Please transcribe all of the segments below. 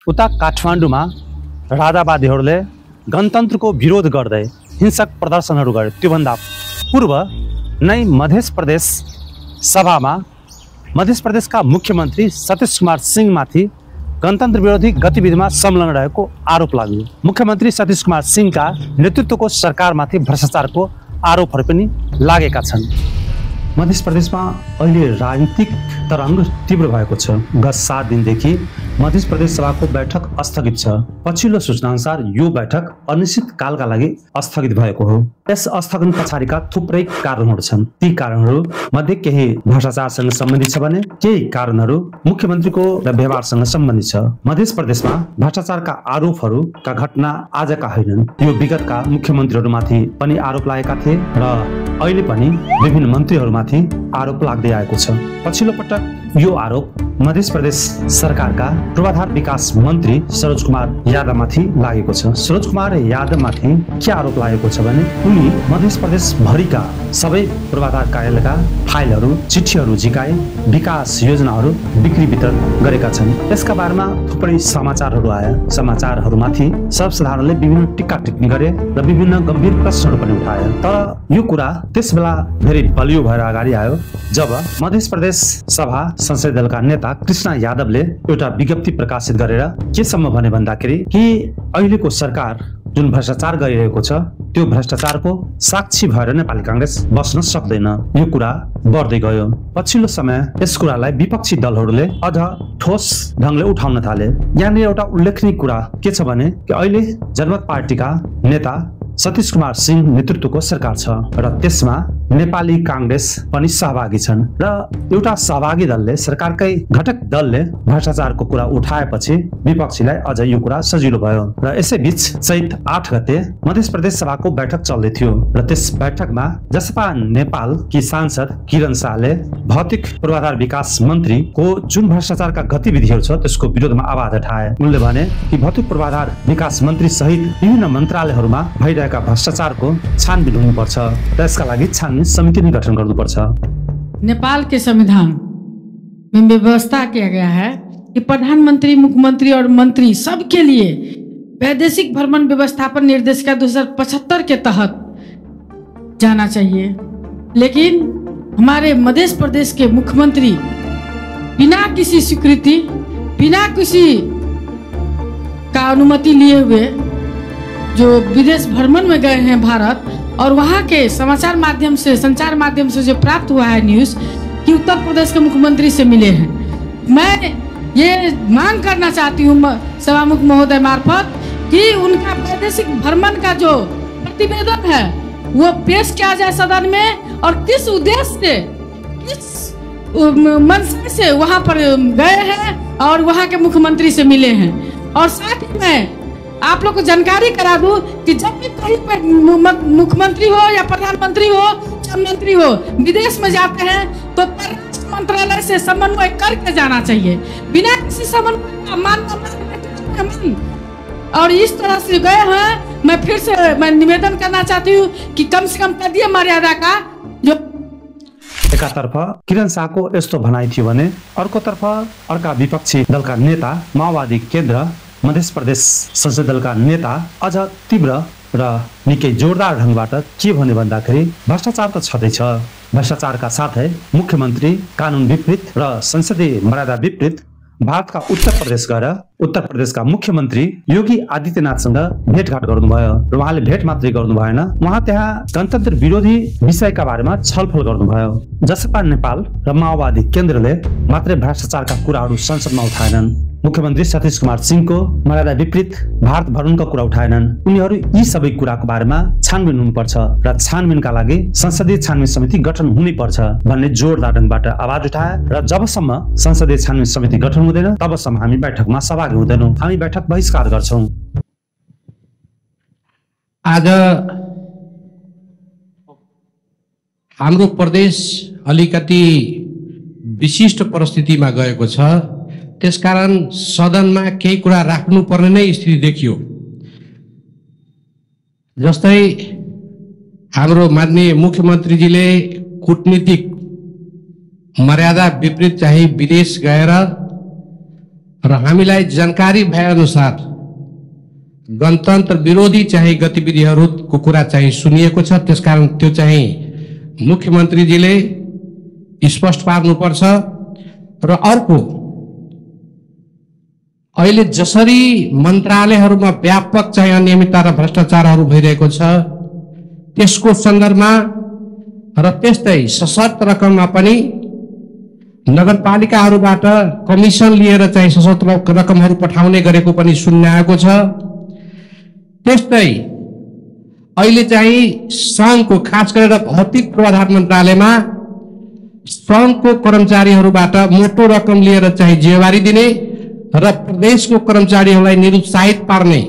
उता काठमाडौँमा राजावादीहरूले गणतन्त्रको विरोध गर्दै हिंसक प्रदर्शनहरू गरे। त्योभन्दा पूर्व नै मध्य प्रदेश सभामा मध्य प्रदेशका मुख्यमन्त्री सतीश कुमार सिंहमाथि गणतन्त्र विरोधी गतिविधिमा संलग्न रहेको आरोप लाग्यो। मुख्यमन्त्री सतीश कुमार सिंहका नेतृत्वको सरकारमाथि भ्रष्टाचारको आरोपहरू पनि लागेका छन्। मध्य प्रदेशमा अहिले राजनीतिक तरङ्ग तीव्र भएको छ। गत 7 दिनदेखि मध्य प्रदेश सभाको बैठक स्थगित छ। पछिल्लो सूचना अनुसार यो बैठक अनिश्चित कालका लागि स्थगित भएको हो। यस स्थगन पछाडिका थुप्रै कारणहरू छन्। ती कारणहरू मध्ये केही भ्रष्टाचारसँग सम्बन्धित छ भने केही कारणहरू मुख्यमन्त्रीको व्यवहारसँग सम्बन्धित छ। मध्य प्रदेशमा भ्रष्टाचारका आरोपहरूका घटना आजका होइनन्। यो विगतका मुख्यमन्त्रीहरूमाथि पनि आरोप लागेका थिए र अहिले पनि विभिन्न मन्त्रीहरूमाथि आरोप लाग्दै आएको छ। पछिल्लो पटक यो आरोप मध्य प्रदेश सरकारका पूर्वाधार विकास मन्त्री सरोज कुमार यादवमाथि लागेको छ। सरोज कुमार यादवमाथि के आरोप लागेको छ भने उनी मध्य प्रदेश भरिका सबै पूर्वाधार कार्यालयका फाइलहरू चिठीहरू झिकाए विकास योजनाहरू बिक्री वितरण गरेका छन्। यसका बारेमा थुप्रै समाचारहरू आए। समाचारहरूमाथि सर्वसाधारणले विभिन्न टिक्का टिप्पणी गरे र विभिन्न गम्भीर प्रश्नहरू पनि उठाए। तर यो कुरा त्यसबेला धेरै बलियो भएर अगाडि आयो जब मध्य प्रदेश सभा संसदीय दलका नेता कृष्ण यादवले एउटा विज्ञप्ति प्रकाशित गरेर केसम्म भने भन्दाखेरि कि अहिलेको सरकार जुन भ्रष्टाचार गरिरहेको छ त्यो भ्रष्टाचारको साक्षी भएर नेपाली कांग्रेस बस्न सक्दैन। यो कुरा बढ्दै गयो। पछिल्लो समय यस कुरालाई विपक्षी दलहरूले अझ ठोस ढंगले उठाउन थाले। यहाँनिर एउटा उल्लेखनीय कुरा के छ भने कि अहिले जनमत पार्टीका नेता सतीश कुमार सिंह नेतृत्वको सरकार छ र त्यसमा नेपाली कांग्रेस पनि सहभागी छन् र एउटा सहभागी दलले सरकारकै घटक दलले भ्रष्टाचारको कुरा उठाएपछि विपक्षीलाई अझ यो कुरा सजिलो भयो र यसैबीच चैत 8 गते मध्य प्रदेश सभाको बैठक चल्दै थियो र त्यस बैठकमा जसपा नेपाल की सांसद किरण शाहले भौतिक पूर्वाधार विकास मन्त्रीको जुन भ्रष्टाचारका गतिविधिहरू छ त्यसको विरोधमा आवाज उठाए। उनले भने कि भौतिक पूर्वाधार विकास मन्त्री सहित विभिन्न मन्त्रालयहरूमा भइरहेका भ्रष्टाचारको छानबिन हुनुपर्छ र यसका लागि छानबिन समिति ने गठन करना पड़ता। नेपाल के संविधान में व्यवस्था किया गया है कि प्रधानमंत्री मुख्यमंत्री और मंत्री सबके लिए वैदेशिक भ्रमण व्यवस्थापन निर्देशिका 2075 के तहत जाना चाहिए। लेकिन हमारे मध्य प्रदेश के मुख्यमंत्री बिना किसी स्वीकृति बिना किसी का अनुमति लिए हुए जो विदेश भ्रमण में गए हैं भारत और वहाँ के समाचार माध्यम से संचार माध्यम से जो प्राप्त हुआ है न्यूज़ कि उत्तर प्रदेश के मुख्यमंत्री से मिले हैं। मैं ये मांग करना चाहती हूँ सभामुख महोदय मार्फत कि उनका वैदेशिक भ्रमण का जो प्रतिवेदन है वो पेश किया जाए सदन में और किस उद्देश्य से किस मंशा से वहाँ पर गए हैं और वहाँ के मुख्यमंत्री से मिले हैं। और साथ ही मैं आप लोग को जानकारी करा दूं कि जब भी कहीं पर मुख्यमंत्री हो या प्रधानमंत्री हो या मंत्री हो विदेश में जाते हैं तो परराष्ट्र मंत्रालय से समन्वय करके जाना चाहिए। बिना किसी समन्वय और इस तरह से गए हैं। मैं फिर से मैं निवेदन करना चाहती हूँ कि कम से कम पदीय मर्यादा का जो एकातर्फ किरण शाहको यस्तो भनाइ थियो भने अर्कोतर्फ अर्का विपक्षी दलका नेता माओवादी केन्द्र मध्य प्रदेश संसदीय दलका नेता अझ तीव्र र निकै जोरदार ढंगबाट के भन्ने भन्दाखेरि भ्रष्टाचार त छँदैछ। भ्रष्टाचारका साथै मुख्यमन्त्री कानुन विपरीत र संसदीय मर्यादा विपरीत भारतका उत्तर प्रदेश गएर उत्तर प्रदेशका मुख्यमन्त्री योगी आदित्यनाथसँग भेटघाट गर्नुभयो र उहाँले भेट मात्रै गर्नु भएन, उहाँ त्यहाँ गणतन्त्र विरोधी विषयका बारेमा छलफल गर्नुभयो। जसपा नेपाल र माओवादी केन्द्रले मात्रै भ्रष्टाचारका कुराहरू संसदमा उठाएनन्। मुख्यमन्त्री सतीश कुमार सिंहको मर्यादा विपरीत भारत भ्रमणको कुरा उठाएनन्। उनीहरू यी सबै कुराको बारेमा छानबिन हुनुपर्छ र छानबिनका लागि संसदीय छानबिन समिति गठन हुनुपर्छ भन्ने जोरदार ढंगबाट आवाज उठाए र जबसम्म संसदीय छानबिन समिति गठन हुँदैन तबसम्म हामी बैठकमा सहभागी हुँदैनौँ, हामी बैठक बहिष्कार गर्छौं। आज हाम्रो प्रदेश अलिकति विशिष्ट परिस्थितिमा गएको छ, त्यसकारण सदनमा केही कुरा राख्नुपर्ने नै स्थिति देखियो। जस्तै हाम्रो माननीय मुख्यमन्त्रीजीले कूटनीतिक मर्यादा विपरीत चाहिँ विदेश गएर र हामीलाई जानकारी भएअनुसार गणतन्त्र विरोधी चाहिँ गतिविधिहरूको कुरा चाहिँ सुनिएको छ। त्यसकारण त्यो चाहिँ मुख्यमन्त्रीजीले स्पष्ट पार्नुपर्छ। र अर्को, अहिले जसरी मन्त्रालयहरूमा व्यापक चाहिँ अनियमितता र भ्रष्टाचारहरू भइरहेको छ त्यसको सन्दर्भमा र त्यस्तै सशक्त रकममा पनि नगरपालिकाहरूबाट कमिसन लिएर चाहिँ सशक्त रकमहरू पठाउने गरेको पनि सुन्न आएको छ। त्यस्तै अहिले चाहिँ सङ्घको खास गरेर भौतिक पूर्वाधार मन्त्रालयमा सङ्घको कर्मचारीहरूबाट मोटो रकम लिएर चाहिँ जिम्मेवारी दिने र प्रदेशको कर्मचारीहरूलाई निरुत्साहित पार्ने,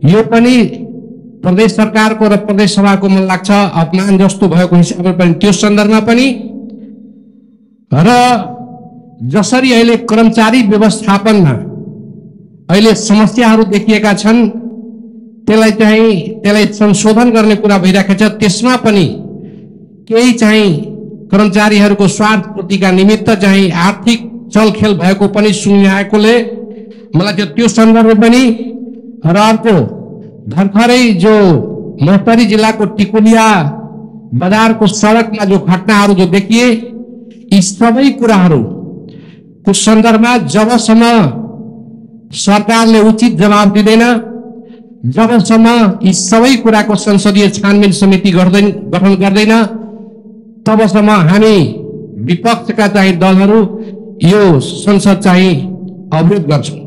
यो पनि प्रदेश सरकारको र प्रदेश सभाको मन लाग्छ अपमान जस्तो भएको हिसाबले पनि त्यो सन्दर्भमा पनि र जसरी अहिले कर्मचारी व्यवस्थापनमा अहिले समस्याहरू देखिएका छन् त्यसलाई संशोधन गर्ने कुरा भइरहेको छ। त्यसमा पनि केही चाहिँ कर्मचारीहरूको स्वार्थ पूर्तिका निमित्त चाहिँ आर्थिक चलखेल भएको पनि सुन्ने आएकोले मलाई त्यो सन्दर्भ पनि र अर्को भर्खरै जो महोत्तरी जिल्लाको टिकुलिया बजारको सडकमा जो घटनाहरू जो देखिए यी सबै कुराहरूको सन्दर्भमा जबसम्म सरकारले उचित जवाब दिँदैन, जबसम्म यी सबै कुराको संसदीय छानबिन समिति गठन गर्दैन, तबसम्म हामी विपक्षका चाहिँ दलहरू यो संसद चाहिँ अवरुद्ध गर्छौँ।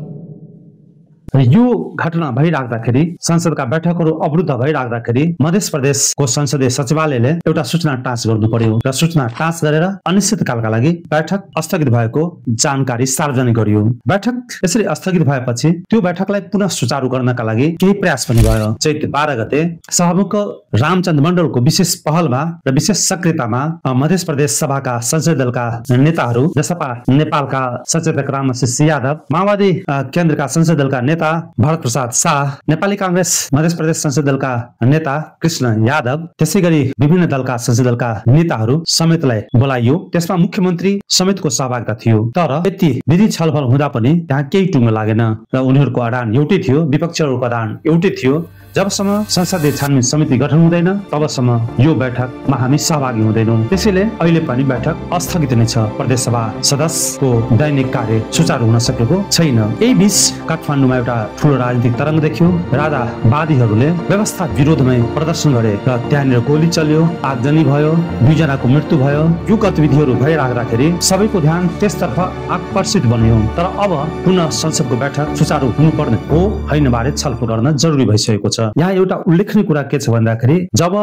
यो घटना भइराख्दाखेरि संसदका बैठकहरू अवरुद्ध भइराख्दाखेरि मध्य प्रदेशको संसदीय सचिवालयले एउटा सूचना टाँच गर्नु पर्यो र सूचना टाँच गरेर अनिश्चितकालका लागि बैठक स्थगित भएको जानकारी सार्वजनिक गरियो। बैठक यसरी स्थगित भएपछि त्यो बैठकलाई पुनः सुचारू गर्नका लागि केही प्रयास पनि भयो। चैत 12 गते सभामुख रामचन्द्र मण्डलको विशेष पहलमा र विशेष सक्रियतामा मध्य प्रदेश सभाका संसदीय दलका नेताहरू, जसपा नेपालका सचेतक रामशिष यादव, माओवादी केन्द्रका संसदीय दलका नेता भरत प्रसाद शाह, नेपाली कांग्रेस मध्य प्रदेश संसदीय दलका नेता कृष्ण यादव, त्यसै गरी विभिन्न दलका संसदीय दलका नेताहरू समेतलाई बोलाइयो। त्यसमा मुख्यमन्त्री समेतको सहभागिता थियो। तर यति विधि छलफल हुँदा पनि त्यहाँ केही टुङ्गो लागेन र उनीहरूको अडान एउटै थियो, विपक्षीहरूको अडान एउटै थियो। जबसम्म संसदीय छानबिन समिति गठन हुँदैन तबसम्म यो बैठकमा हामी सहभागी हुँदैनौँ। त्यसैले अहिले पनि बैठक स्थगित नै छ। प्रदेश सभा सदस्यको दैनिक कार्य सुचारू हुन सकेको छैन। यही बीच काठमाडौँमा एउटा ठूलो राजनीतिक तरंग देखियो। राजावादीहरूले व्यवस्था विरोधमै प्रदर्शन गरे र त्यहाँनिर गोली चल्यो, आगजनी भयो, 2 जनाको मृत्यु भयो। यो गतिविधिहरू भइराख्दाखेरि सबैको ध्यान त्यसतर्फ आकर्षित बन्यो। तर अब पुनः संसदको बैठक सुचारू हुनुपर्ने हो हैन बारे छलफल गर्न जरुरी भइसकेको छ। यहाँ एउटा उल्लेखनीय कुरा के छ भन्दाखेरि जब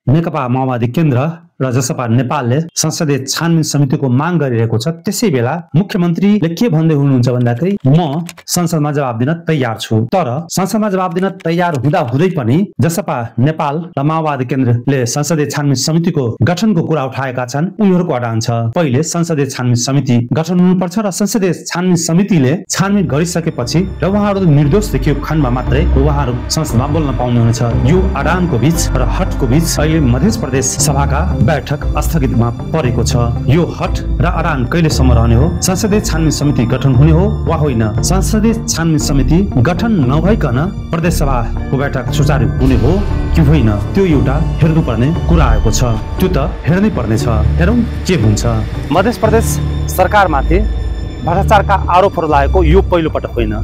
नेकपा माओवादी केन्द्र र जसपा नेपालले संसदीय छानबिन समितिको माग गरिरहेको छ त्यसै बेला मुख्यमन्त्रीले के भन्दै हुनुहुन्छ भन्दाखेरि म संसदमा जवाब दिन तयार छु। तर संसदमा जवाब दिन तयार हुँदा हुँदै पनि जसपा नेपाल र माओवादी केन्द्रले संसदीय छानबिन समितिको गठनको कुरा उठाएका छन्। उनीहरूको अडान छ पहिले संसदीय छानबिन समिति गठन हुनुपर्छ र संसदीय छानबिन समितिले छानबिन गरिसकेपछि र उहाँहरू निर्दोष देखिएको खण्डमा मात्रै उहाँहरू संसदमा बोल्न पाउनु हुनेछ। यो अडानको बीच र हटको बीच अहिले मध्य प्रदेश सभाका बैठक स्थगितमा परेको छ। यो हट र अडान कहिलेसम्म रहने हो? संसदीय छानबिन समिति गठन हुने हो वा होइन? संसदीय छानबिन समिति गठन नभइकन प्रदेश सभाको बैठक सुचारू हुने हो कि होइन? त्यो एउटा हेर्नुपर्ने कुरा आएको छ। त्यो त हेर्नै पर्ने छ। हेरौँ के हुन्छ। मध्य प्रदेश सरकारमाथि भ्रष्टाचारका आरोपहरू लागेको यो पहिलो पटक होइन।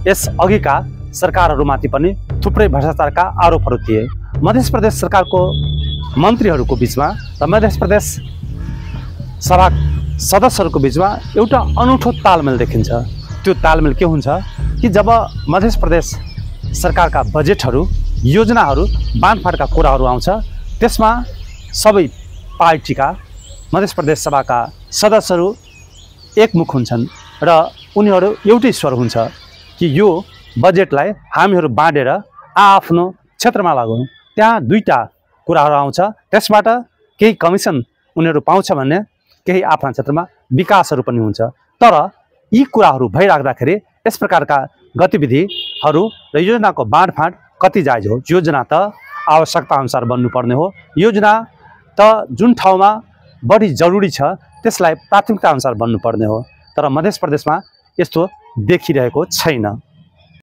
यस अघिका सरकारहरूमाथि पनि थुप्रै भ्रष्टाचारका आरोपहरू थिए। मध्य प्रदेश सरकारको मन्त्रीहरूको बीचमा र मध्य प्रदेश सभा सदस्यहरूको बीचमा एउटा अनौठो तालमेल देखिन्छ। त्यो तालमेल के हुन्छ कि जब मध्य प्रदेश सरकारका बजेटहरू, योजनाहरू, बाँडफाँडका कुराहरू आउँछ त्यसमा सबै पार्टीका मध्य प्रदेश सभाका सदस्यहरू एकमुख हुन्छन् र उनीहरू एउटै स्वर हुन्छ कि यो बजेटलाई हामीहरू बाँडेर आफ्नो क्षेत्रमा लगाउँ। त्यहाँ दुईटा कुराहरू आउँछ। त्यसबाट केही कमिसन उनीहरू पाउँछ भन्ने, केही आफ्ना क्षेत्रमा विकासहरू पनि हुन्छ। तर यी कुराहरू भइराख्दाखेरि यस प्रकारका गतिविधिहरू र योजनाको बाँडफाँड कति जायज हो? योजना त आवश्यकता अनुसार बन्नुपर्ने हो। योजना त जुन ठाउँमा बढी जरुरी छ त्यसलाई प्राथमिकता अनुसार बन्नुपर्ने हो। तर मध्य प्रदेशमा यस्तो देखिरहेको छैन।